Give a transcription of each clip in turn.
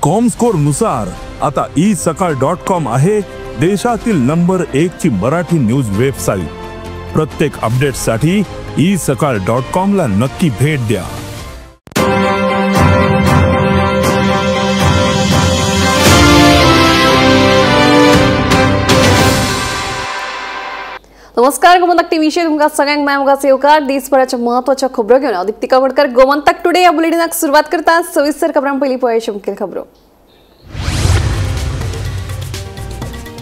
Comscore नुसार आता E सकाळ डॉट कॉम आहे देशातील नंबर 1 ची मराठी न्यूज वेबसाईट। प्रत्येक अपडेटसाठी ई सकाळ डॉट कॉम ला नक्की भेट द्या। नमस्कार, गोमंतक टीव्हीचेर तुमकां सगळ्यांक माय मोगाचो येवकार। दिसभराच्या महत्वाच्या खबरो घेवन हांव दीप्तिका वडकर गोमंतक टुडे ह्या बुलेटिनाक सुरवात करता। सविस्तर खबरां पयलीं पळोवया मुखेल खबरो।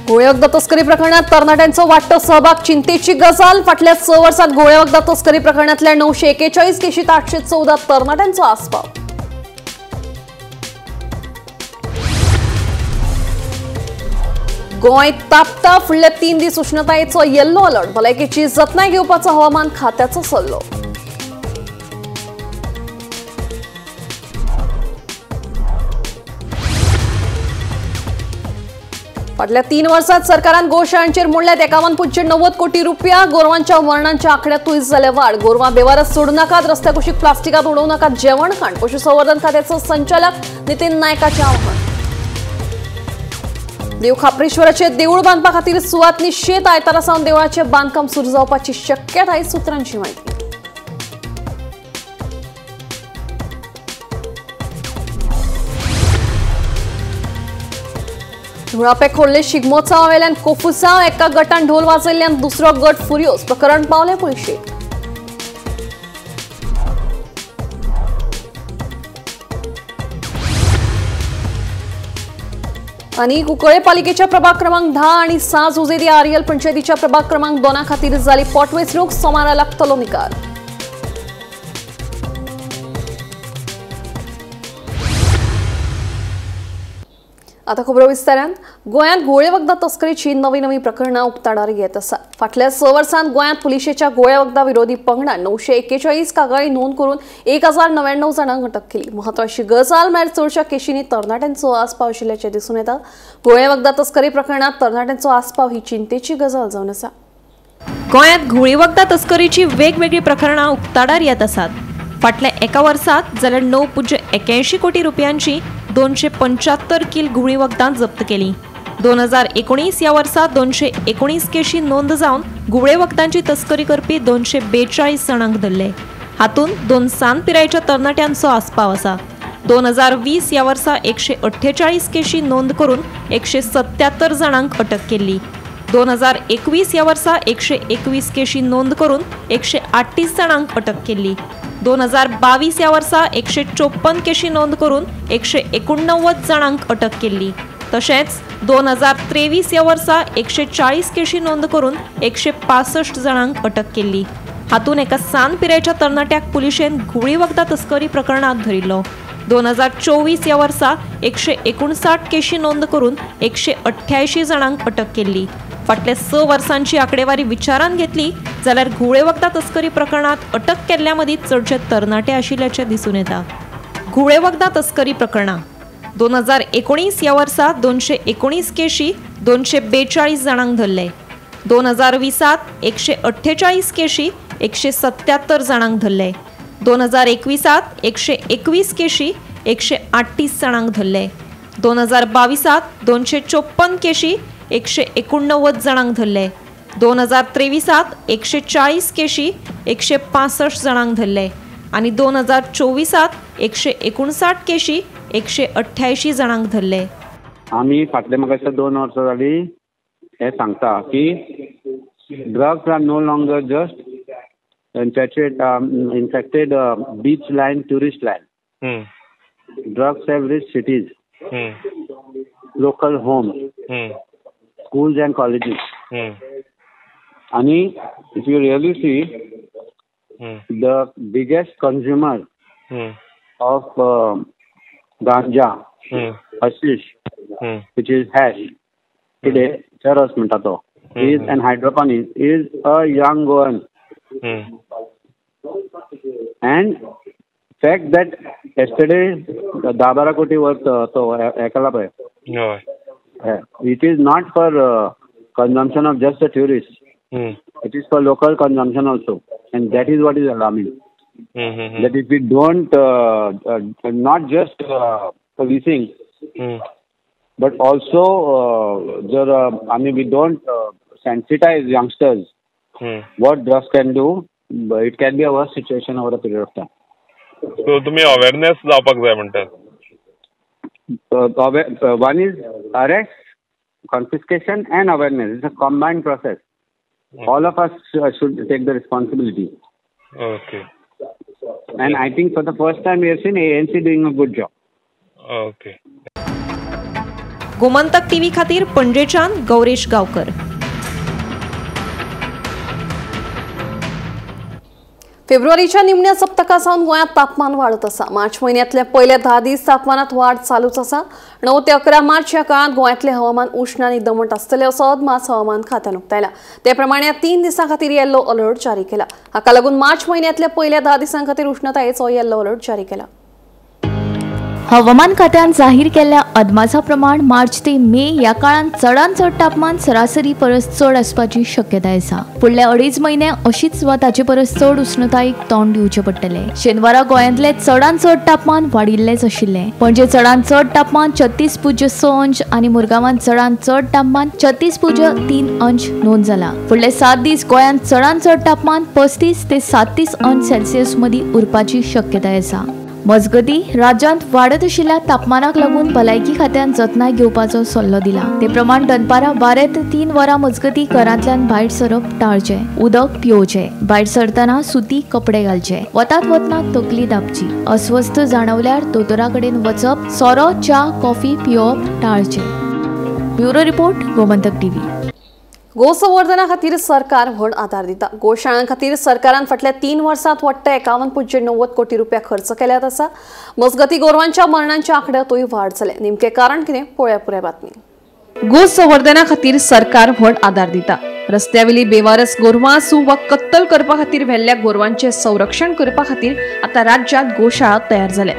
गोळ्या वखदां तस्करी प्रकरणात तरणाट्यांचो वाडटो सहभाग चिंतेची गजाल। फाटल्या 6 वर्सांत गोळ्या वखदां तस्करी प्रकरणांतल्या 941 केशीत 814 तरणाट्यांचो आस्पाव। गोंय तापता, फुडले 3 दीस उष्णतायेचो येल्लो अलर्ट। भलायकेची जतनाय घेवपाचो हवामान खात्याचो सल्लो। फाटल्या 3 वर्सांत सरकारान गोशाळांचेर मोडल्यात 51.90 कोटी रुपया। गोरवांच्या मरणांच्या आंकड्यांतूय जाल्या वाड। गोरवां बेवारस सोडू नाकात, रस्त्या कुशीक प्लास्टिकांत उडोवं नाकात जेवण खाण। पशुसंवर्धन खात्याचो संचालक नितीन नायकाचें आव्हान। देव खाप्रेश्वराचे देऊळ बांदपा खातीर सुवात निश्चित। आयतारा सावन देवळाचे बांदकाम सुरू जावपाची शक्यताय, सूत्रांची माहिती। धुळापे खोल्ले शिगमोत्सवा वेल्यान कोफुसांव, एका गटान ढोल वाजयल्ल्यान दुसरो गट फुर्योज। प्रकरण पावलें पुलिशेक। आनी कुंकळे पालिकेच्या प्रभाग क्रमांक 10 आणि 6 जुजेरी आरियल पंचायतीच्या प्रभाग क्रमांक 2 खातीर जाली पोटवेंचणूक। सोमारा लागतलो निकाल। आता खबरो विस्तारान। गोंयांत गोळे वखदां तस्करीची नवी नवी प्रकरणां उक्ताडार येत आसात। फाटल्या 6 वर्सांत गोंयांत पुलिशेच्या गोळ्या वखदां विरोधी पंगडान 941 कागाळी नोंद करून 1099 जाणांक अटक केली। म्हत्वाची गजाल म्हळ्यार चडशा केशींनी तरणाट्यांचो आस्पाव आशिल्ल्याचें दिसून येता। गोळ्या वखदां तस्करी प्रकरणांत तरणाट्यांचो आस्पाव ही चिंतेची गजाल जावन आसा। गोंयांत घुंवळी वखदां तस्करीची वेगवेगळी प्रकरणां उक्ताडार येत आसात। फाटल्या एका वर्सांत जाल्यार 9.81 कोटी रुपयांची 275 किल घुंवळी वखदां जप्त केली। 2019 ह्या वर्सा 219 केशी नोंद जावन घुंवळे वखदांची तस्करी करपी 242 जाणांक धरले। हातूंत 2 सान पिरायेच्या तरणाट्यांचो आस्पाव आसा। 2020 ह्या वर्सा 148 केशी नोंद करून 177 जाणांक अटक केल्ली। 2021 ह्या वर्सा 121 केशी नोंद करून 138 जाणांक अटक केल्ली। 2022 ह्या वर्सा 154 केशी नोंद करून 189 जाणांक अटक केल्ली। तशेंच 2023 ह्या वर्सा 140 केशी नोंद करून 165 जाणांक अटक केल्ली। हातूंत एका सान पिरायेच्या तरणाट्याक पुलिशेन घुंवळी वखदां तस्करी प्रकरणांत धरिल्लो। 2024 ह्या वर्सा 159 केशी नोंद करून 188 जाणांक अटक केल्ली। फाटल्या 6 वर्सांची आंकडेवारी विचारांत घेतली जाल्यार घुंवळे वखदां तस्करी प्रकरणांत अटक केल्ल्या मदीं चडशे तरणाटे आशिल्ल्याचें दिसून येता। घुंवळे वखदां तस्करी प्रकरणां 2019 ह्या वर्सा 219 केशी 242 जाणांक धरले। 2020 148 केशी 177 जाणांक धरले। 2021 121 केशी 138 जाणांक धरले। 2022 254 केशी 189 जाणांक धरले। 2023 140 केशी 165 जाणांक धरले आनी 2024 159 केशी 188 जाणांक धरले। आमी फाटले म्हाका दिसता 2 वर्सां जाली हें सांगता की drugs are no longer just infected beach line, tourist line. Drugs have reach cities, local home, schools and colleges. And if you really see, the biggest consumer of ganja, hashish, which is hash, today, charas म्हणटा तो, is and hydroponics is a young one. And fact that yesterday 10-12 कोटी worth तो हें पळय, it is not for consumption of just the tourists. It is for local consumption also, and that is what is alarming. That if we don't, not just policing, But also जर आमी we don't sensitize youngsters what drugs can do, it can be a worse situation over a period of time. So तुमी awareness जावपाक जाय म्हणटात. One is arrest, confiscation and awareness. It's a combined process. All of us should take the responsibility. Okay. And I think for the first time we have seen ANC doing a good job. Okay. Gomantak TV खातीर पणजेच्यान गौरेश गावकर. फेब्रुवारीच्या निमण्या सप्तका सावन गोंयांत तापमान वाडत आसा. मार्च म्हयन्यांतले पयले 10 दीस तापमानात वाड चालूच आसा. 9 ते 11 मार्च ह्या काळांत गोंयांतलें हवामान उश्ण आनी दमट आसतलें असो अदमास हवामान खात्यान उक्तायला. ते प्रमाणे 3 दिसां खातीर येल्लो अलर्ट जारी केला. हाका लागून मार्च म्हयन्यांतल्या पयल्या 10 दिसां खातीर उश्णतायेचो येल्लो अलर्ट जारी केला. हवामान खात्यान जाहीर केल्ल्या अदमासा प्रमाण मार्च ते मे ह्या काळांत चडांत चड तापमान सरासरी परस चड आसपाची शक्यताय आसा. फुडले 2.5 म्हयने अशीच वा ताचे परस चड उष्णतायेक तोंड दिवचें पडटलें. शेनवारा गोंयांतलें चडांत चड तापमान वाडिल्लेंच आशिल्लें. पणजे चडांत चड तापमान 36.6 अंश आनी मुरगांवांत चडांत चड तापमान 36.3 अंश नोंद जाला. फुडले 7 दीस गोंयांत चडांत चड तापमान 35 ते 37 अंश सेल्सियस मदीं उरपाची शक्यताय आसा. मजगती राज्यांत वाडत आशिल्ल्या तापमानाक लागून भलायकी खात्यान जतनाय घेवपाचो सल्लो दिला. ते प्रमाण दनपारां 12 ते 3 वरां मजगती घरांतल्यान भायर सरप टाळचें, उदक पिवचें, भायर सरतना सुती कपडे घालचे, वतात वतना तकली दाबची, अस्वस्थ जाणवल्यार दोतोरा कडेन वचप, सोरो, च्या, कॉफी पिवप टाळचें. Bureau report, Gomantak TV. गोसंवर्धना खातीर सरकार व्हड आदार दिता. गोशाळां खातीर सरकारान फाटल्या 3 वर्सांत वट्ट 51.90 कोटी रुपया खर्च केल्यात आसा. मजगती गोरवांच्या मरणांच्या आंकड्यांतूय वाड जाल्या. नेमकें कारण कितें पळोवया पुराय बातमी. गोसंवर्धना खातीर सरकार व्हड आदार दिता. रस्त्यावेली बेवारस गोरवां आसूं वा कत्तल करपा खातीर व्हेल्ल्या गोरवांचें संरक्षण करपा खातीर आतां राज्यांत गोशाळा तयार जाल्या.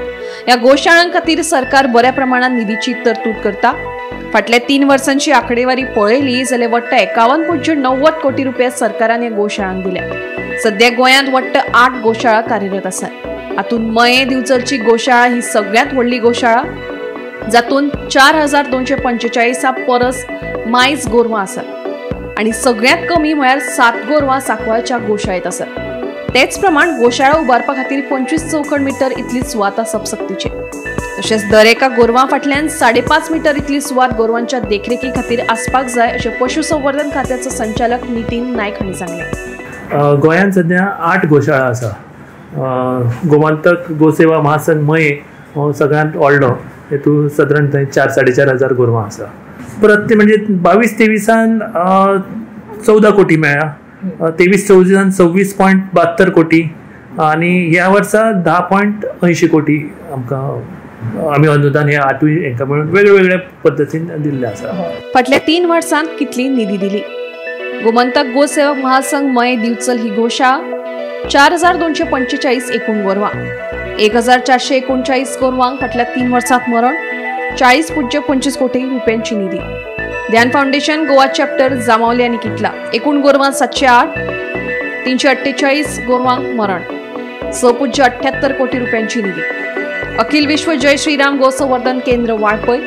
ह्या गोशाळां खातीर सरकार बऱ्या प्रमाणात निधीची तरतूद करता. फाटल्या 3 वर्सांची आकडेवारी पळयली जाल्यार वट्ट 51.90 कोटी रुपया सरकारान ह्या गोशाळांक दिल्या. सध्या गोंयांत वट्ट 8 गोशाळा कार्यरत आसात. हातूंत मयें दिवचलची गोशाळा ही सगळ्यांत व्हडली गोशाळा, जातूंत 4245 परस मायज गोरवां आसात आनी सगळ्यांत कमी म्हळ्यार 7 गोरवां सांकवाळच्या गोशाळेंत आसात. तेच प्रमाण गोशाळा उबारपा खातीर 25 चौखण मिटर इतली सुवात आसप सक्तीचें. तशेंच दरेका गोरवां फाटल्यान 5.5 मिटर इतली सुवात गोरवांच्या देखरेखी खातीर आसपाक जाय अशें पशुसंवर्धन खात्याचो संचालक नितीन नायक हांणी सांगलें. गोंयांत सध्या 8 गोशाळा आसा. गोमंतक गोसेवा महासंघ मये हो सगळ्यांत व्हडलो, हेतून सादारण थंय 4-4.5 हजार गोरवां आसा. परत ते म्हणजे 22-23 14 कोटी मेळ्ळा, 23-24 26.72 कोटी आनी ह्या वर्सा 10.80 कोटी आमकां आमी अनुदान हे 8ूय हेंकां मेळून वेगळे पद्दतीन दिल्लें आसा. फाटल्या 3 वर्सांत कितली निधी दिली? गोमंतक गोसेवक महासंघ मये दिवचल ही गोशाळा 4245 एकूण गोरवां, 1439 गोरवांक फाटल्या 3 वर्सांत मरण, 40.25 कोटी रुपयांची निधी. ध्यान फाउंडेशन गोवा चॅप्टर जामावले आनी किटला एकूण गोरवां 708, 348 गोरवांक मरण, 6.78 कोटी रुपयांची निधी. अखिल विश्व जय श्रीराम गोसंवर्धन केंद्र वाळपय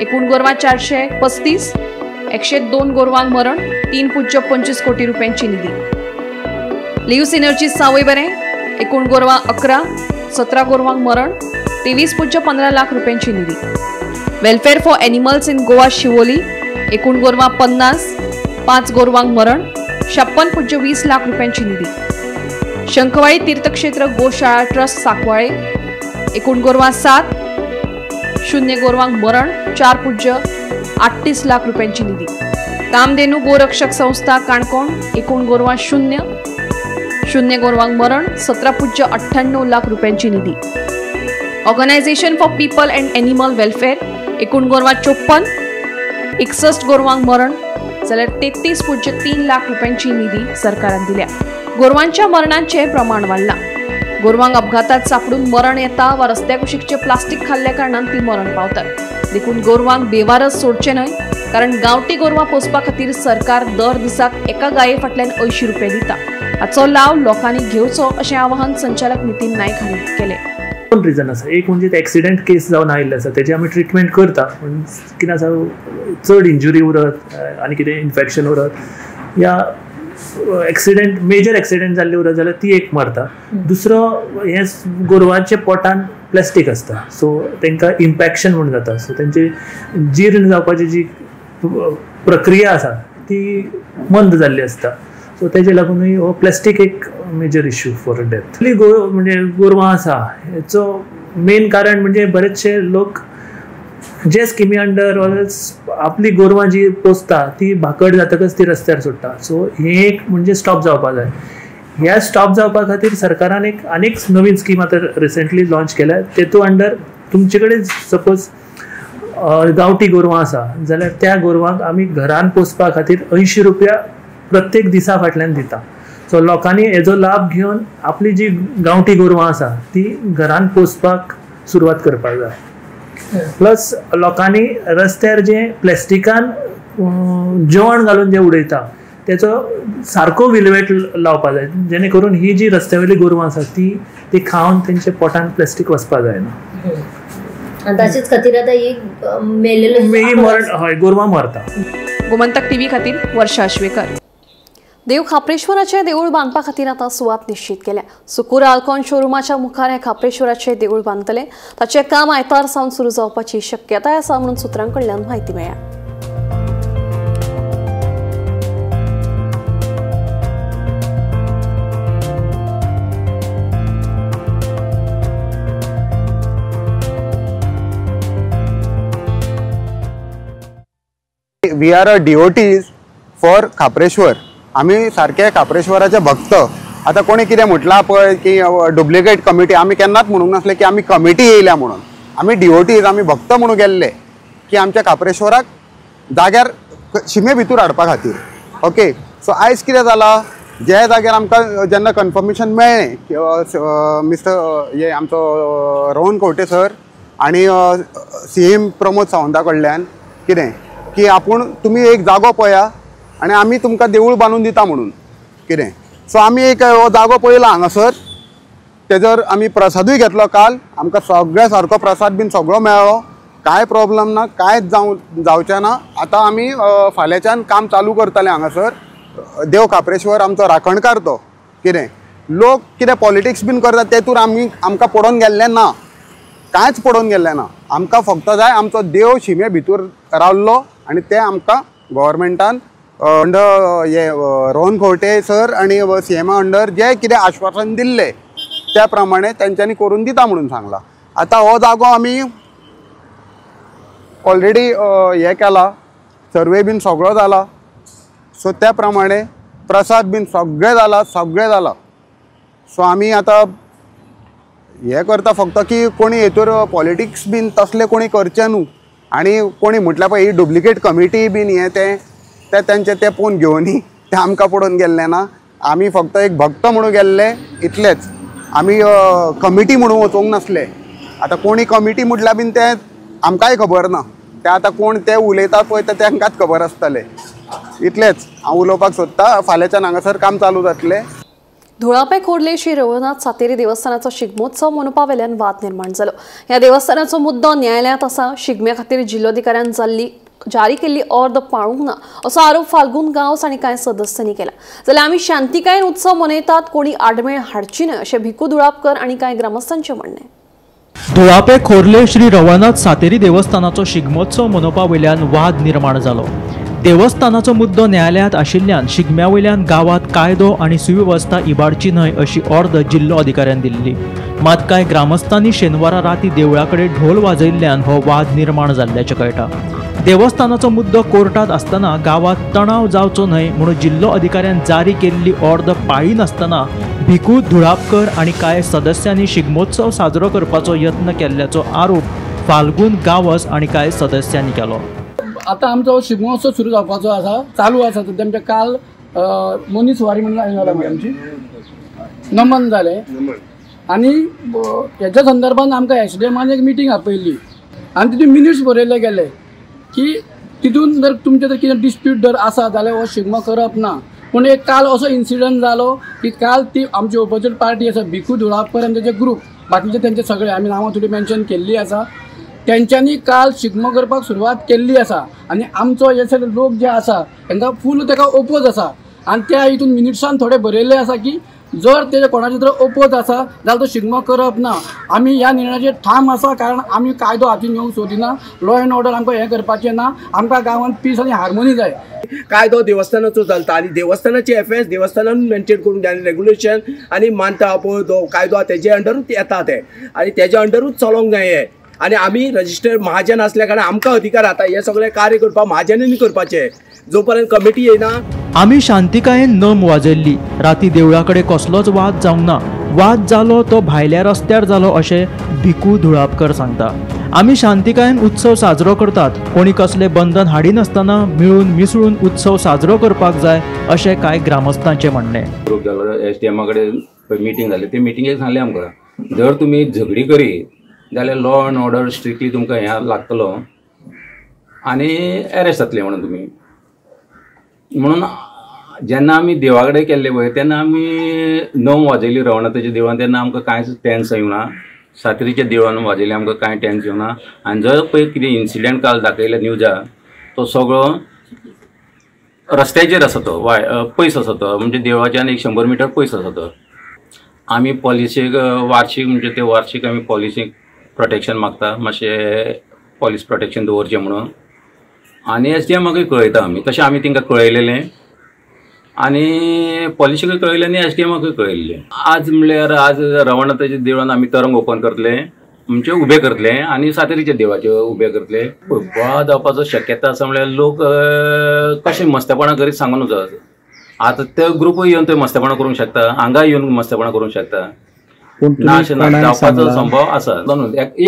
एकूण गोरवां 435, 102 गोरवांक मरण, 3.25 कोटी रुपयांची निधी. लिव्स एनर्जी सावयबरें एकूण गोरवां 11, 17 गोरवांक मरण, 23.15 लाख रुपयांची निधी. Welfare for animals in Goa Siolim एकूण गोरवां 50, 5 गोरवांक मरण, 56.20 लाख रुपयांची निधी. शंखवाळी तीर्थक्षेत्र गोशाळा ट्रस्ट सांकवाळे एकूण गोरवां 7, 0 गोरवांक मरण, 4.38 लाख रुपयांची निधी. कामधेनू गोरक्षक संस्था काणकोण एकूण गोरवां 0, 0 गोरवांक मरण, 17.98 लाख रुपयांची निधी. Organisation for people and animal welfare एकूण गोरवां 54, 61 गोरवांक मरण जाल्यार 33.3 लाख रुपयांची निधी सरकारान दिल्या. गोरवांच्या मरणांचें प्रमाण वाडलां. गोरवांक अपघातात सापडून मरण येता वा रस्त्या कुशीकचें प्लास्टीक खाल्ल्या कारणान ती मरण पावतात. देखून गोरवांक बेवारस सोडचें न्हय, कारण गांवठी गोरवां पोसपा खातीर सरकार दर दिसाक एका गाये फाटल्यान 80 रुपये दिता. हाचो लाव लोकांनी घेवचो अशें आवाहन संचालक नितीन नायक हांणी केलें. दोन रिजन आसा. एक म्हणजे एक्सिडेंट केस जावन आयिल्ले आसा, तेजी आमी ट्रिटमेंट करता, पूण कितें आसा चड इंजुरी उरत आनी कितें इन्फेक्शन उरत या एक्सिडेंट मेजर एक्सिडेंट जाल्ले उरत जाल्यार ती एक मरता. दुसरो हें गोरवांच्या पोटान प्लास्टीक आसता, सो तांकां इम्पॅक्शन म्हूण जाता, सो तेंची जीर्ण जावपाची जी प्रक्रिया आसा ती मंद जाल्ली आसता, सो तेजे लागूनय हो प्लास्टीक एक मेजर इश्यू फॉर डेथ. म्हणजे गोरवां आसा हेचो मेन कारण म्हणजे बरेचशे लोक जे स्किमी अंडर ऑर आपली गोरवां जी पोसता ती भाकड जातकच ती रस्त्यार सोडटा, सो हें एक म्हणजे स्टॉप जावपा जाय. ह्या स्टॉप जावपा खातीर सरकारान एक आनीक नवीन स्कीम आतां रिसेंटली लॉन्च केल्या, तेतू अंडर तुमचे कडेन सपोज गांवठी गोरवां आसा जाल्यार त्या गोरवांक आमी घरान पोसपा खातीर 80 रुपया प्रत्येक दिसा फाटल्यान दिता. सो लोकांनी हेजो लाभ घेवन आपली जी गांवठी गोरवां आसा ती घरान पोसपाक सुरवात करपाक जाय. प्लस लोकांनी रस्त्यार जे प्लास्टिकान जेवण घालून जे उडयता तेचो सारको विल्हेवाट लावपा जाय, जेणे करून ही जी रस्त्या वयली गोरवां आसा ती ती खावन तेंच्या पोटान प्लास्टीक वचपा जायना. ताचेच खातीर आतां एक मेलेलो हय गोरवां मरता. गोमंतक टीव्ही खातीर वर्षा आश्वेकर. देव खाप्रेश्वराचे देऊळ बांदपा खातीर आतां सुवात निश्चित केल्या. सुकूर आल्कॉन शोरुमाच्या मुखार हे खाप्रेश्वराचे देऊळ बांदतले. ताचें काम आयतार सावन सुरू जावपाची शक्यताय आसा म्हणून सुत्रां कडल्यान म्हायती मेळ्ळ्या. We are a devotees for Khapreshwar. आमी सारके खाप्रेश्वराचे भक्त. आतां कोणी कितें म्हटलां पळय की डुप्लिकेट कमिटी, आमी केन्नाच म्हणूंक नासले की आमी कमिटी येयल्या म्हणून. आमी डिवोटीज, आमी भक्त म्हणून गेल्ले की आमच्या खाप्रेश्वराक जाग्यार शिमे भितर हाडपा खातीर. ओके, सो आयज कितें जालां, ज्या जाग्यार आमकां जेन्ना कन्फर्मेशन मेळ्ळें की मिस्टर हे आमचो रोहन खंवटे सर आनी सी एम प्रमोद सावंता कडल्यान कितें की आपूण तुमी एक जागो पळया आनी आमी तुमकां देवूळ बांदून दिता म्हणून कितें. सो आमी एक हो जागो पळयला हांगासर, तेजर आमी प्रसादूय घेतलो काल, आमकां सगळ्या सारको प्रसाद बीन सगळो मेळ्ळो, कांय प्रॉब्लम ना, कांयच जावचें ना. आतां आमी फाल्यांच्यान काम चालू करतले हांगासर. देव खाप्रेश्वर आमचो राखणकार तो कितें. लोक कितें पॉलिटिक्स बीन करतात तेतूर आमी आमकां पडोवन गेल्लें ना, कांयच पडोवन गेल्लें ना. आमकां फक्त जाय आमचो देव शिमे भितर रावल्लो आनी ते आमकां गव्हर्मेंटान अंडर हे रोहन खंवटे सर आनी सी एमा अंडर जे कितें आश्वासन दिल्लें त्या प्रमाणे तेंच्यांनी करून दिता म्हणून सांगलां. आतां हो जागो आमी ऑलरेडी हे केला, सर्वे बीन सगळो जाला, सो त्या प्रमाणे प्रसाद बीन सगळें जाला, सगळें जाला. सो आमी आतां हें करता फक्त की कोणी हेतूर पॉलिटिक्स बीन तसलें कोणी करचें न्हू आनी कोणी म्हटल्यार पळय ही डुप्लिकेट कमिटी बीन हें तें ते तेंचे ते पळोवन घेवनी ते आमकां पडोवन गेल्ले ना. आमी फक्त एक भक्त म्हणून गेल्ले इतलेच, आमी कमिटी म्हणून वचूंक नासले. आतां कोणी कमिटी म्हटल्यार बीन तें आमकांय खबर ना, ते आतां कोण ते उलयतात पळय ते तांकांच खबर आसतलें. इतलेंच हांव उलोवपाक सोदतां. फाल्यांच्यान हांगासर काम चालू जातलें. धुळापे खोर्ले श्री रघुनाथ सातेरी देवस्थानाचो शिगमोत्सव मनोवपा वेल्यान वाद निर्माण जालो. ह्या देवस्थानाचो मुद्दो न्यायालयांत आसा. शिगम्या खातीर जिल्लोधिकाऱ्यान जारी केल्ली ऑर्द पाळूंक ना असो आरोप फाल्गुन गांवस आनी कांय सदस्यांनी केला. जाल्यार आमी शांतिकायेन उत्सव मनयतात, कोणी आडमेळ हाडची न्हय अशें भिकू धुळापकर आनी कांय ग्रामस्थांचें म्हणणें. धुळापे खोर्ले श्री रघुनाथ सातेरी देवस्थानाचो शिगमोत्सव मनोवपा वयल्यान वाद निर्माण जालो. देवस्थानाचो मुद्दो न्यायालयांत आशिल्ल्यान शिगम्या वयल्यान गांवांत कायदो आनी सुवेवस्था इबाडची न्हय अशी ऑर्द जिल्लो अधिकाऱ्यान दिल्ली. मात कांय ग्रामस्थांनी शेनवारा राती देवळा कडेन ढोल वाजयिल्ल्यान हो वाद निर्माण जाल्ल्याचें कळटा. देवस्थानाचो मुद्दो कोर्टांत आसतना गांवांत तणाव जावचो न्हय म्हणून जिल्लो अधिकाऱ्यान जारी केल्ली ऑर्द पाळिनासतना भिकू धुळापकर आनी कांय सदस्यांनी शिगमोत्सव साजरो करपाचो यत्न केल्ल्याचो आरोप फाल्गुन गांवस आनी कांय सदस्यांनी केलो. आतां आमचो शिगमोत्सव सुरू जावपाचो आसा, चालू आसा. सद्या आमच्या काल मनीस वारी म्हणून जाला आमची नमन जालें आनी हेच्या संदर्भान आमकां एस डी एमान एक मिटींग आपयल्ली आनी तितून मिनिट्स बरयले गेले की तितून जर तुमचें जर कितें डिस्प्यूट जर आसा जाल्यार हो शिगमो करप ना. पूण एक काल असो इन्सिडंट जालो की काल ती आमची ओपोजीट पार्टी आसा भिकू धुळापकर आनी तेजे ग्रूप बाकीचे तेंचे सगळे आमी नांवां थोडी मेन्शन केल्ली आसा. तेंच्यांनी काल शिगमो करपाक सुरवात केल्ली आसा आनी आमचो हे सगळे लोक जे आसा तांकां फूल ताका ओपोज आसा आनी त्या हितून मिनिट्सान थोडे बरयल्ले आसा की जर तेजे कोणाचे तर ओपोज आसा जाल्यार तो शिगमो करप ना. आमी ह्या निर्णयाचेर ठाम आसा, कारण आमी कायदो हातीन घेवंक सोदिना. लॉ एंड ऑर्डर आमकां हें करपाचें ना. आमकां गांवांत पीस आनी हार्मोनी जाय. कायदो देवस्थानाचो चलता आनी देवस्थानाचे एफएस देवस्थानान मेंटेन करूंक जाय आनी रेगुलेशन आनी मानता पळय तो कायदो तेजे अंडरूच येता ते आनी तेजे अंडरूच चलोंक जाय हें. आनी आमी रजिस्टर्ड महाजन आसल्या कारणान आमकां अधिकार आतां हें सगळें कार्य करपाक महाजनांनी करपाचें, जो पर्यंत कमिटी येयना. आमी शांतिकायेन नम वाजयल्ली. राती देवळा कडेन कसलोच वाद जावंक ना. वाद जालो तो भायल्या रस्त्यार जालो अशें भिकू धुळापकर सांगता. आमी शांतिकायेन उत्सव साजरो करतात. कोणी कसले बंधन हाडिनासतना मिळून मिसळून उत्सव साजरो करपाक जाय अशें कांय ग्रामस्थांचें म्हणणें. ग्रूप जालो एस डी एमा कडेन मिटींग जाली, ते मिटिंगेक सांगलें आमकां जर तुमी झगडी करीत जाल्यार लॉ एंड ऑर्डर स्ट्रिक्टली तुमकां हें लागतलो आनी एरेस्ट जातले म्हणून तुमी. म्हणून जेन्ना आमी देवा कडेन केल्ले पळय तेन्ना आमी नम वाजयली रवणाथाच्या देवळान, तेन्ना आमकां कांयच टेन्स येवना. सातेरीच्या देवळान वाजयली आमकां कांय टेन्स येवना. आनी जर पळय कितें इन्सिडंट काल दाखयले न्यूजार तो सगळो रस्त्याचेर आसा, तो वाय पयस आसा, तो म्हणजे देवळाच्यान 100 मिटर पयस आसा तो. आमी पॉलिसीक वार्षीक म्हणजे ते वार्षीक आमी पॉलिसीक प्रोटेक्शन मागता, मातशें पॉलीस प्रोटेक्शन दवरचें म्हणून. आनी एस डी एमाकूय कळयता आमी, तशें आमी तांकां कळयलेलें आनी पॉलिसीकूय कळयलें आनी एस डी एमाकूय कळयल्लें. आज म्हणल्यार आज रवणाथाच्या देवळान आमी तरंग ओपन करतले, म्हणजे उबे करतले आनी सातेरीच्या देवाचे उबे करतले. बोवाळ जावपाचो शक्यता आसा म्हणल्यार लोक कशें मस्तेपणां करीत सांगून वचत. आतां ते ग्रुपूय येवन थंय मस्तेपणां करूंक शकता, हांगा येवन मस्तेपणां करूंक शकता. ना अशें ना, जावपाचो संभव आसा.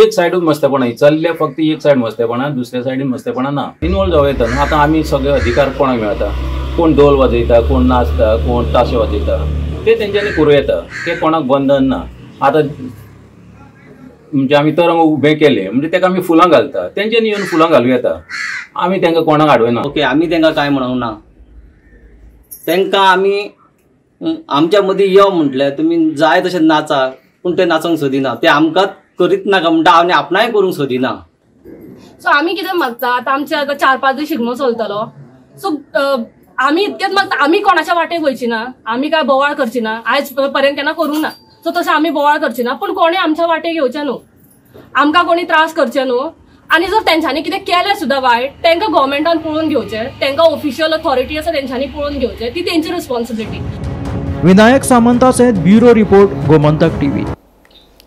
एक सायडूच मस्तेपणां चल्ले, फक्त एक सायड मस्तेपणां, दुसऱ्या सायडीन मस्तेपणां ना. इनवॉल्व जावं येता न्हू. आतां आमी सगळे अधिकार कोणाक मेळटा, कोण धोल वाजयता, कोण नाचता, कोण ताशे वाजयता, ते तेंच्यांनी करूं येता, ते कोणाक बंधन ना. आतां म्हणजे आमी तरंग उबें केलें म्हणजे ताका आमी फुलां घालता, तेंच्यांनी येवन फुलां घालूं येता, आमी तांकां कोणाक आडवना. ओके, आमी तांकां कांय म्हणूंक ना. तांकां आमी आमच्या मदीं यो म्हटलें तुमी जाय तशें नाचा, पूण ते नाचोंक सोदिना, ते आमकां करीत नाका म्हणटा आनी आपणाय करूंक सोदिना. सो आमी कितें मागता आतां आमचे आतां 4-5 दीस शिगमो चलतलो. सो आमी इतकेच मागता, आमी कोणाच्या वाटेक वयची ना, आमी काय बोवाळ करची ना, आयज पर्यंत केन्ना करूंक ना. सो तशें आमी बोवाळ करची ना, पूण कोणी आमच्या वाटेक येवचें न्हू, आमकां कोणी त्रास करचे न्हू. आनी जर तेंच्यांनी कितें केलें सुद्दां वायट, तांकां गव्हर्मेंटान पळोवन घेवचें, तांकां ऑफिशियल ऑथॉरिटी आसा तेंच्यांनी पळोवन घेवचें, ती तेंची रिस्पॉन्सिबिलिटी. विनायक सामंता सयत ब्युरो रिपोर्ट, गोमंतक टीव्ही.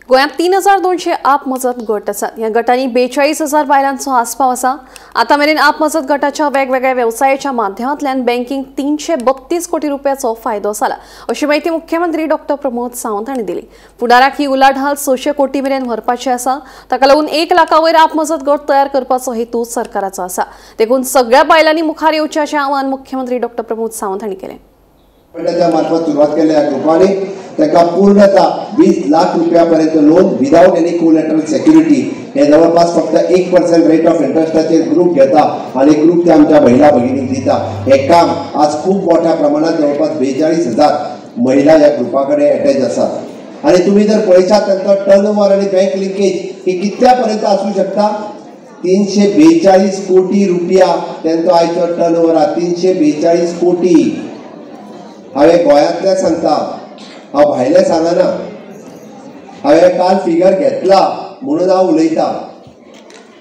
गोंयांत 3200 आप मजत गट आसात. ह्या गटांनी 42,000 बायलांचो आस्पाव आसा. आतां मेरेन आप मजत गटाच्या वेगवेगळ्या वेवसायाच्या माध्यमांतल्यान बँकींग 332 कोटी रुपयाचो फायदो जाला अशी म्हायती मुख्यमंत्री डॉक्टर प्रमोद सावंत हांणी दिली. फुडाराक ही उलाढाल 600 कोटी मेरेन व्हरपाची आसा. ताका लागून 1 लाखा वयर आप मजत गट तयार करपाचो हेतू सरकाराचो आसा. देखून सगळ्या बायलांनी मुखार येवचें अशें आवाहन मुख्यमंत्री डॉक्टर प्रमोद सावंत हांणी केलें. मार्फत सुरवात केल्ल्या ग्रुपांनी तांकां पूर्णता 20 लाख रुपया पर्यंत loan without any collateral security हे जवळपास फक्त 1% रेट ऑफ इंट्रस्टाचेर ग्रूप घेता आनी ग्रूप ते आमच्या महिला भगिनींक दिता. हे काम आज खूब मोठ्या प्रमाणात जवळपास 42,000 महिला ह्या ग्रुपा कडेन एटॅच आसात. आनी तुमी जर पळयशात तांचो टर्न ओवर आनी बँक लिंकेज ही कितल्या पर्यंत आसूं शकता, 342 कोटी रुपया तांचो आयचो टर्न ओवर आसा. 342 कोटी. हांवें गोंयांतल्या सांगता, हांव भायलें सांगना. हांवें काल फिगर घेतला म्हणून हांव उलयता.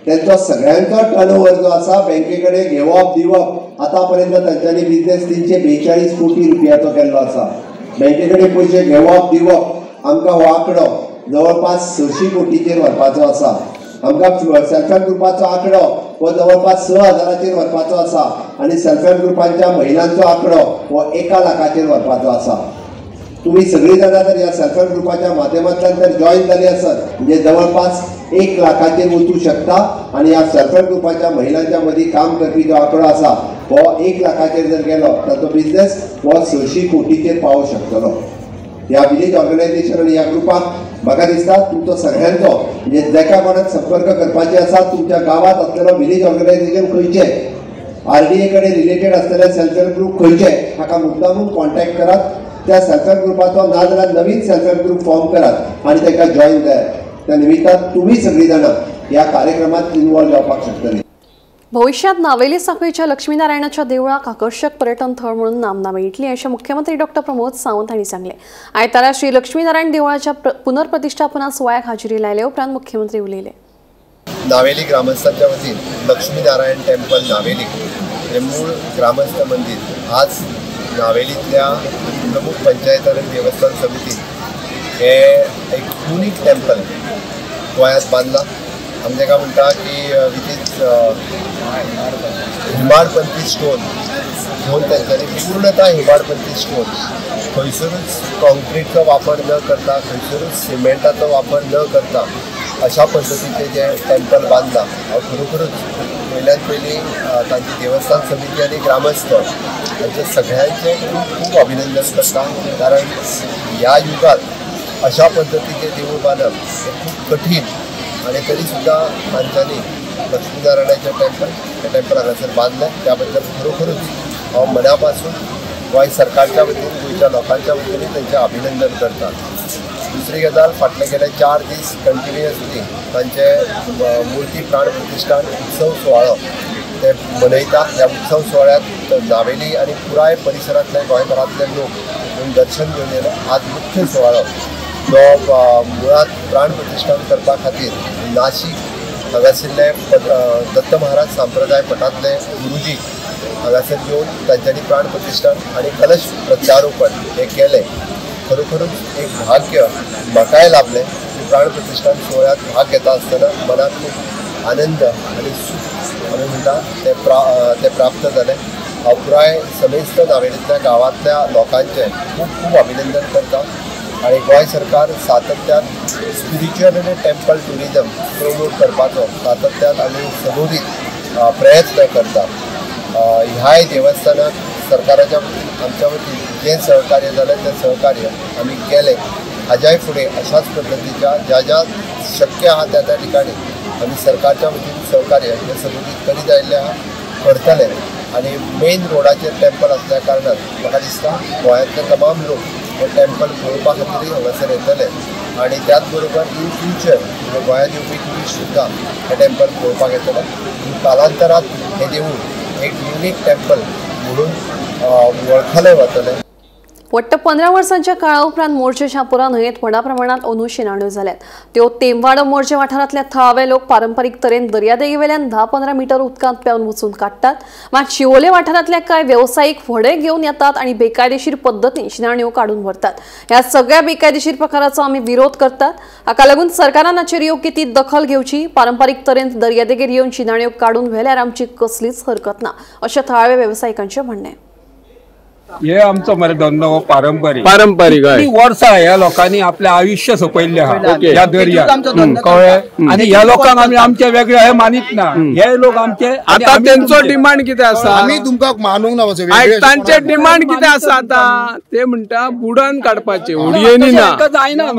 तेंचो सगळ्यांचो टर्न ओवर जो आसा बँके कडेन घेवप दिवप आतां पर्यंत तांच्यांनी बिजनेस 342 कोटी रुपयाचो केल्लो आसा. बँके कडेन पयशे घेवप दिवप आमकां हो आंकडो जवळपास 600 कोटीचेर व्हरपाचो आसा. आमकां सेल्फ हेल्प ग्रुपाचो आंकडो हो जवळपास 6,000चेर व्हरपाचो आसा आनी सेल्फ हेल्प ग्रुपांच्या महिलांचो आंकडो हो 1 लाखाचेर व्हरपाचो आसा. तुम्ही सगळी जाणां जर ह्या सेल्फ हेल्प ग्रुपाच्या माध्यमांतल्यान जर जॉयन जाली आसत म्हणजे जवळपास 1 लाखाचेर वचूं शकता आनी ह्या सेल्फ हेल्प ग्रुपाच्या महिलांच्या मदीं काम करपी जो आंकडो आसा हो 1 लाखाचेर जर गेलो तर तो बिजनेस हो 600 कोटीचेर पावूंक शकतलो. ह्या विलेज ऑर्गनायझेशन आनी ह्या ग्रुपाक म्हाका दिसता तुमचो सगळ्यांचो म्हणजे जाका कोणाक संपर्क करपाचे आसा तुमच्या गांवांत आसलेलो विलेज ऑर्गनायझेशन खंयचें, आर डी ए कडेन रिलेटेड आसलेले सेल्फ हेल्प ग्रूप खंयचे, हाका मुद्दामून कॉन्टॅक्ट करात. त्या सेल्फ हेल्प ग्रुपाचो नाजाल्यार नवीन सेल्फ हेल्प ग्रुप फॉर्म करात आनी तांकां जॉयन जायात. त्या निमित्तान तुमी सगळीं जाणां ह्या कार्यक्रमात इन्वॉल्व जावपाक शकतली. भविष्यात नावेली सांखळीच्या लक्ष्मीनारायणाच्या देवळाक आकर्षक पर्यटन थळ म्हणून नामना मेळटली अशें मुख्यमंत्री डॉक्टर प्रमोद सावंत हांणी सांगलें. आयतारा श्री लक्ष्मीनारायण देवळाच्या पुनर्प्रतिष्ठापना सुवाळ्याक हाजेरी लायले उपरांत मुख्यमंत्री उलयले. नावेली ग्रामस्थांच्या वतीन लक्ष्मीनारायण टेम्पल नावेली हे मूळ ग्रामस्थ मंदिर आज नावेलीतल्या प्रमुख पंचायत आणि देवस्थान समितीन हे एक युनिक टेम्पल गोंयांत बांदला. आमी ताका म्हणटा की which is Hemadpanthi stone घेवन तांच्यांनी पूर्णतः हिमाडपंथी स्टोन, खंयसरूच कॉन्क्रिटचो वापर न करता, खंयसरूच सिमेंटाचो वापर न करता अशा पद्दतीचें जें टेम्पल बांदलां हांव खरोखरूच पयल्यान पयलीं तांची देवस्थान समिती आनी ग्रामस्थ हांचे सगळ्यांचें खूब खूब अभिनंदन करता. कारण ह्या युगांत अशा पद्दतीचें देवूळ बांदप हें खूब कठीण आनी तरी सुद्दां तांच्यांनी लक्ष्मीनारायणाचें टेम्पल हें टेम्पल हांगासर बांदलें. त्या बद्दल खरोखरूच हांव मना पासून गोंय सरकारच्या वतीन, गोंयच्या लोकांच्या वतीन तांचें अभिनंदन करता. दुसरी गजाल, फाटले गेले 4 दीस कंटिन्युअसली तांचे मुर्ती प्राण प्रतिश्ठान उत्सव सुवाळो ते मनयता. ह्या उत्सव सुवाळ्यांत नावेली आनी पुराय परिसरांतले गोंयभरांतले लोक येवन दर्शन घेवन येयले. आज मुख्य सुवाळो जो मुळांत प्राण प्रतिश्ठान करपा खातीर नाशिक हांगासरले दत्त महाराज संप्रदाय पठांतले गुरुजी हांगासर येवन तांच्यांनी प्राण प्रतिश्ठान आनी कलश प्रत्यारोपण हें केलें. खरोखरूच एक भाग्य म्हाकाय लाभलें की प्राण प्रतिश्ठान सुवाळ्यांत भाग घेता आसतना मनाक खूब आनंद आनी सूख आमी म्हणटा तें प्राप्त जालें. हांव पुराय समेस्त नावेलींतल्या गांवांतल्या लोकांचें खूब खूब अभिनंदन करता आनी गोंय सरकार सातत्यान स्पिरिच्युअल आनी टेम्पल ट्युरिजम प्रमोट करपाचो सातत्यान आनी सदोदीत प्रयत्न करता. ह्याय देवस्थानाक सरकाराच्या वतीन आमच्या वतीन जें सहकार्य जालें तें सहकार्य आमी केलें. हाज्याय फुडें अशाच पद्दतीच्या ज्या ज्या शक्य आहा त्या त्या ठिकाणी आमी सरकारच्या वतीन सहकार्य हें सदोदीत करीत आयिल्लें आहा, करतले. आनी मेन रोडाचेर टेम्पल आसल्या कारणान म्हाका दिसता गोंयांतले तमाम लोक हे टेम्पल पळोवपा खातीरय हांगासर येतले आनी त्याच बरोबर इन फ्युचर म्हणजे गोंयांत येवपी ट्युरिस्ट सुद्दां हे टेम्पल पळोवपाक येतले. कालांतरात हें देवूळ एक युनीक टेम्पल म्हणून वळखलें वतलें. वट्ट 15 वर्सांच्या काळा उपरांत मोरजे शापुरा न्हंयेत व्हडा प्रमाणात अंदू शिनाण्यो जाल्यात. त्यो तेमवाडो मोरजे वाठारांतल्या थळावे लोक पारंपरीक तरेन दर्यादेगेवेल्यान 10-15 मिटर उदकांत पेंवन वचून काडटात. मात शिवोले वाठारांतल्या कांय वेवसायीक व्हडें घेवन येतात आनी बेकायदेशीर पद्दतीन शिनाण्यो काडून व्हरतात. ह्या सगळ्या बेकायदेशीर प्रकाराचो आमी विरोध करतात. हाका लागून सरकारान हाचेर योग्य ती दखल घेवची. पारंपरीक तरेन दर्यादेगेर येवन शिनाण्यो काडून व्हेल्यार आमची कसलीच हरकत ना अशें थळाव्या वेवसायिकांचें म्हणणें. हे आमचो मरे धंदो हो पारंपरीक पारंपरीक वर्सां ह्या लोकांनी आपलें आयुश्य सोंपयल्लें आहा ह्या दर्यार, कळ्ळें. आनी ह्या लोकांक आमी आमचे वेगळे हे मानीत ना. हे लोक आमचे आतां तेंचो डिमांड कितें आसा आमी तुमकां मानूंक ना. तांचे डिमांड कितें आसा आतां ते म्हणटा बुडोवन काडपाचे, उडयेनी ना, जायना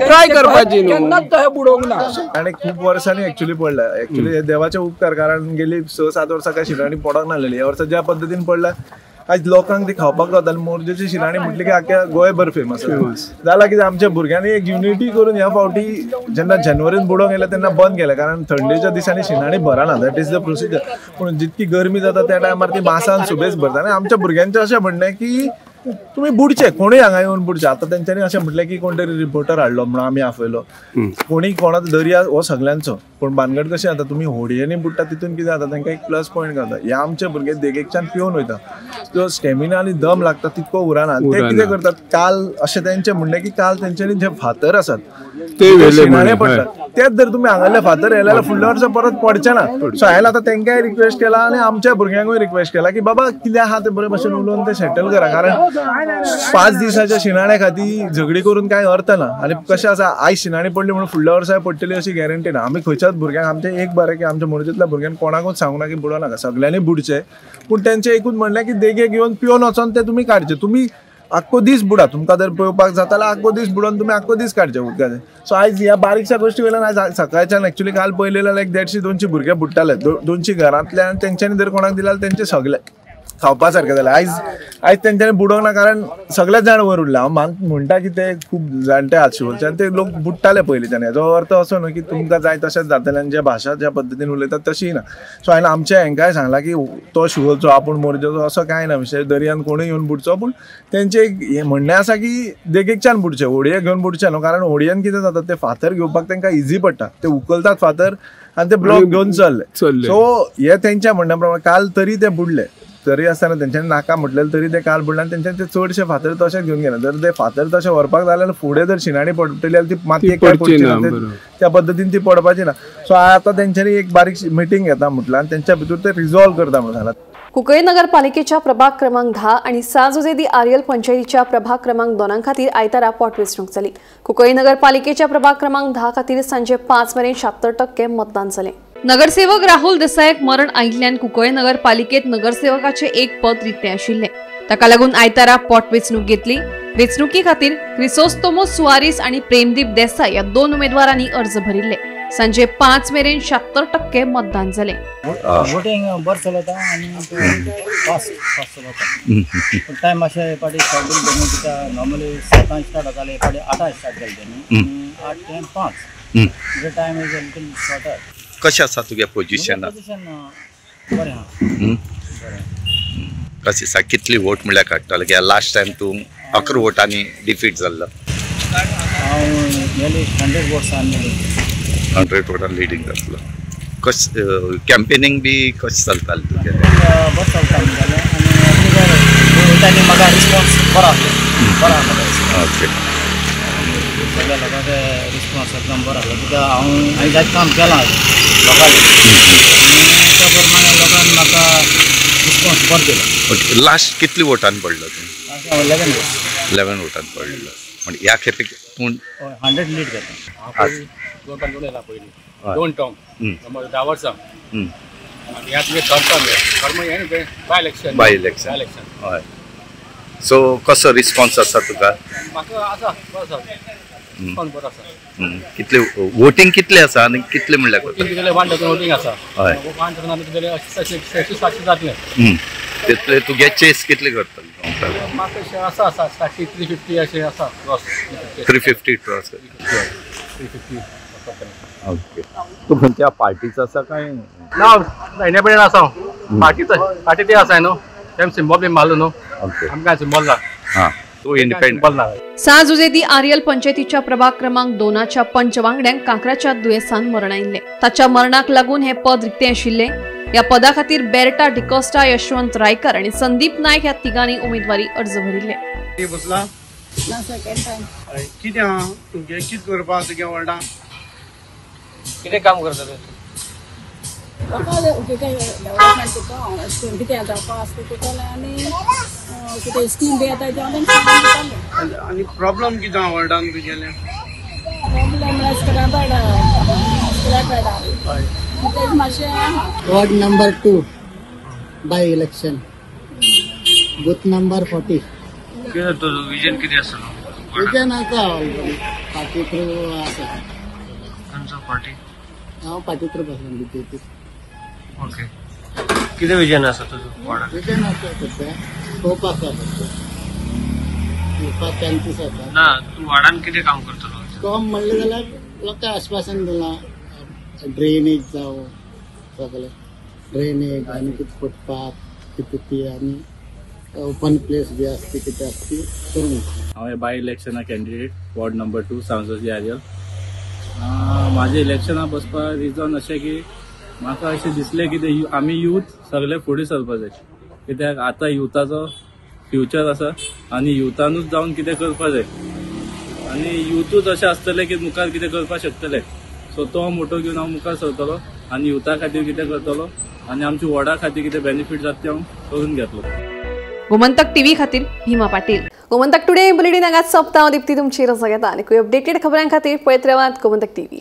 ट्राय करपाची न्हू, केन्नाच तशें बुडोवंक ना. आनी खूब वर्सांनी एक्चुअली पडला. एक्चुअली हे देवाचे उपकार, कारण गेली 6-7 वर्सां काय शिणाणी पडोंक नासलेली. ह्या वर्सा ज्या पद्दतीन पडला आज लोकांक ती खावपाक जाता. आनी मोरजेची शिणाणी म्हटली की आख्या गोंयभर फेमस जाला. कितें आमच्या भुरग्यांनी एक युनिटी करून ह्या फावटी जेन्ना जानेवारीन बुडोवंक गेले तेन्ना बंद केलें, कारण थंडेच्या दिसांनी शिणाणी भरना, that is the procedure. पूण जितकी गरमी जाता त्या टायमार ती मासान सुबेज भरता. आनी आमच्या भुरग्यांचें अशें म्हणणें की तुमी बुडचे, कोणूय हांगा येवन बुडचे. आतां तेंच्यांनी अशें म्हटलें की कोण तरी रिपोर्टर हाडलो म्हणून आमी आपयलो. कोणी कोणाचो दर्या हो सगळ्यांचो, पूण भानगड कशें जाता तुमी होडयेंनी बुडटा तितून कितें जाता तांकां एक प्लस पॉयंट गावता. हे आमचे भुरगे देगेकच्यान पिवन वयता, जो स्टेमिना आनी दम लागता तितको उरना. ते कितें करतात काल अशें तेंचें म्हणणें की काल तेंच्यांनी जे फातर आसात ते शिणाणे पडटात, तेच जर तुमी हांगासरले फातर येयले जाल्यार फुडल्या वर्सा परत पडचे ना. सो हांवें आतां तेंकांय रिक्वेस्ट केला आनी आमच्या भुरग्यांकूय रिक्वेस्ट केला की बाबा कितें आहा तें बरे भशेन उलोवन तें सेटल करा, कारण 5 दिसाच्या शिणाण्या खातीर झगडी करून कांय अर्थ ना. आनी कशें आसा आयज शिणाणी पडली म्हणून फुडल्या वर्साय पडटली अशी गॅरंटी ना. आमी खंयच्याच भुरग्यांक आमचें एक बरें की आमच्या मोरजेंतल्या भुरग्यांक कोणाकूच सांगूं ना की बुडो नाका, सगळ्यांनी बुडचें. पूण तेंचें एकूच म्हणलें की देगेक येवन पिवन वचोन तें तुमी काडचें. तुमी आख्खो दीस बुडा, तुमकां जर पळोवपाक जाता जाल्यार आख्खो दीस बुडोवन तुमी आख्खो दीस काडचे उदकाचें. सो आयज ह्या बारीकश्या गोश्टी वयल्यान आयज सकाळच्यान एक्चुअली काल पळयलें जाल्यार 150-200 भुरगे बुडटाले, 200 घरांतल्यान तेंच्यांनी जर कोणाक दिल्यार तेंचे सगळे खावपा सारकें जालें. आयज आयज तेंच्यांनी बुडोवंक ना, कारण सगळे जाण वयर उरले. हांव म्हणटा की ते खूब जाणटे आहात शिवोलचे आनी ते लोक बुडटाले पयलींच्यान. हेजो अर्थ असो न्हू की तुमकां जाय तशेंच जातलें आनी जे भाशा ज्या पद्दतीन उलयतात तशी ना. सो हांवें आमच्या हेंकांय सांगलां की तो शिवोलचो आपूण मोरजेचो असो कांय ना विशय, दर्यान कोणूय येवन बुडचो, पूण तेंचें एक हें म्हणणें आसा की देगेकच्यान बुडचें, होडये घेवन बुडचें न्हू, कारण होडयेन कितें जाता ते फातर घेवपाक तेंकां इजी पडटा, ते उखलतात फातर आनी ते ब्लॉक घेवन चल्ले. सो हे तेंच्या म्हणण्या प्रमाणे काल तरी ते बुडले, तरी आसतना तेंच्यांनी नाका म्हटलें तरी ते काल बुडले आनी तेंच्यांनी ते चडशे फातर तशेच घेवन गेले. जर ते फातर तशे व्हरपाक जाय जाल्यार फुडें जर शिणाणी पडटली जाल्यार ती मातयेक काय पडची ना, त्या पद्दतीन ती पडपाची ना. सो आतां तेंच्यांनी एक बारीक मिटींग घेता म्हटलां आनी तेंच्या भितर ते रिजॉल्व करता म्हणून सांगलां. कुंकळी नगरपालिकेच्या प्रभाग क्रमांक 10 आणि सांत जुझे दी आरियल पंचायतीच्या प्रभाग क्रमांक 2 खातीर आयतारा पोटवेंचणूक जाली. कुंकळी नगरपालिकेच्या प्रभाग क्रमांक 10 खातीर सांजे 5 मेरेन 76% मतदान जालें. नगरसेवक राहुल देसायक मरण आयिल्ल्यान कुंकळी नगरपालिकेत नगरसेवकाचे एक पद रितें आशिल्लें. ताका लागून आयतारा पोटवेंचणूक घेतली. वेंचणुके खातीर क्रिसोस्तोमो सुआरीस आणि प्रेमदीप देसाय ह्या 2 उमेदवारांनी अर्ज भरिल्ले. सांजे 5 मेरेन 76% मतदान जालें. वोटिंग बरें चलता आनी फास्ट फास्ट चलता, पूण टायम मातशें पाटी शॉर्ट बीन कित्याक नॉर्मली 7 स्टार्ट जाताले, पाटी 8 स्टार्ट जाले तेणी, 8 ते 5 म्हणजे time is a little shorter. कशें आसा तुगे पोजिशन? पोजिशन बरें आहा. बरें कशें आसा, कितली वोट म्हणल्यार काडटलो? कित्याक लास्ट टायम तूं 11 वोटांनी डिफीट जाल्लो. हांव नियरली 100 वोट्सान 100 वोटान लिडींग जातलो. कशें कॅम्पेनिंग बी कशें चलतालें तुगेलें? बरें चलता म्हणटालें आनी वयतानी म्हाका रिस्पॉन्स बरो आसलो, बरो आसलो. ओके, सगळ्या लोकांक रिस्पॉन्स एकदम बरो आसलो, कित्याक हांवें जायते काम केलां लोकांक आनी त्या प्रमाणे लोकांनी म्हाका रिस्पॉन्स बरो दिलो. ओके, लास्ट कितली वोटान पडलो तूं? लास्ट हांव 11 वोट्स. 11 वोटान पडलो म्हणजे ह्या खेपेक तूं 100 लीड घेता. पयलीं 2 टर्म 10 वर्सां आनी ह्या तुगे थर्ड टर्म, थर्ड म्हणजे बाय इलेक्शन. बाय इलेक्शन, हय. सो कसो रिस्पॉन्स आसा तुका? म्हाका आसा, बरो आसा रिस्पॉन्स, बरो आसा. कितले वोटींग कितले आसा आनी कितले म्हणल्यार? वोटींग कितले 1000 वोटींग आसा. हय, 1000 आमी कितले 600-700 जातले. तितले तुगे चेस कितले करतले? म्हाका अशें आसा आसा 350 अशें आसा क्रॉस. 350 क्रॉस. 350. ओके, तूं खंयच्या पार्टीचो आसा काय? ना, इंडिपेंडंट आसा हांव. पार्टीचो, पार्टी ते आसा न्हू, तेम सिंबॉल बी मारलो न्हू, आमकां सिंबॉल ना. हां, तूं इंडिपेंडंट. सांत जुझे दी आरियल पंचायतीच्या प्रभाग क्रमांक 2च्या पंच वांगड्यांक कांक्राच्या दुयेंसान मरण आयिल्लें. ताच्या मरणाक लागून हें पद रितें आशिल्लें. ह्या पदा खातीर बेर्टा डिकोस्टा, यशवंत रायकर आनी संदीप नायक ह्या तिगांनी उमेदवारी अर्ज भरिल्ले. कितें आहा तुगे, कितें करपाक तुगे वॉर्डान, कितें काम करता तूं? कितें जावपा आसता करतालें आनी कितें स्कीम बी येता तें. आनी प्रॉब्लम कितें आहा वॉर्डान तुगेलें? प्रॉब्लम स्क्रॅप स्क्रॅप तेच मातशें. Ward number 2 by election, booth number 40. कितें तुजो विजन कितें आसा? विजन आसा ऑलरेडी पार्टी थ्रू आसा. खंयचो पार्टी? हांव पार्टी थ्रू बसला बीजेपी. ओके, कितें विजन आसा तुजो वॉर्डान? विजन आसा सद्या, स्कोप आसा सद्या, चान्सीस आसा. ना, तूं वॉर्डान कितें काम करतलो? काम म्हणलें जाल्यार लोकांक आश्वासन दिलां, ड्रेनेज जावं सगळें ड्रेनेज आनी कितें फुटपाथ कितें ती आनी ओपन प्लेस बी आसती कितें आसती करूंक. हांव बाय इलेक्शना कॅन्डिडेट, वॉर्ड नंबर 2 सांत जुझे आरियल. म्हाजें इलेक्शना बसपा रिजन अशें की म्हाका अशें दिसलें की ते आमी यूथ सगळे फुडें सरपा जाय, कित्याक आतां युथाचो फ्युचर आसा आनी युथानूच जावन कितें करपा जाय आनी युथूच अशें आसतलें की मुखार कितें करपाक शकतले. सो तो मोटो घेवन हांव मुखार सरतलो आनी युथा खातीर कितें करतलो आनी आमच्या वॉर्डा खातीर कितें बेनिफीट जाता तें हांव करून घेतलो. गोमंतक टीव्ही खातीर भीमा पाटील. गोमंतक टुडे बुलेटिन हांगाच सोंपता. हांव दीप्ती तुमची रजा घेता आनी अपडेटेड खबरां खातीर पळयत रावात गोमंतक टीव्ही.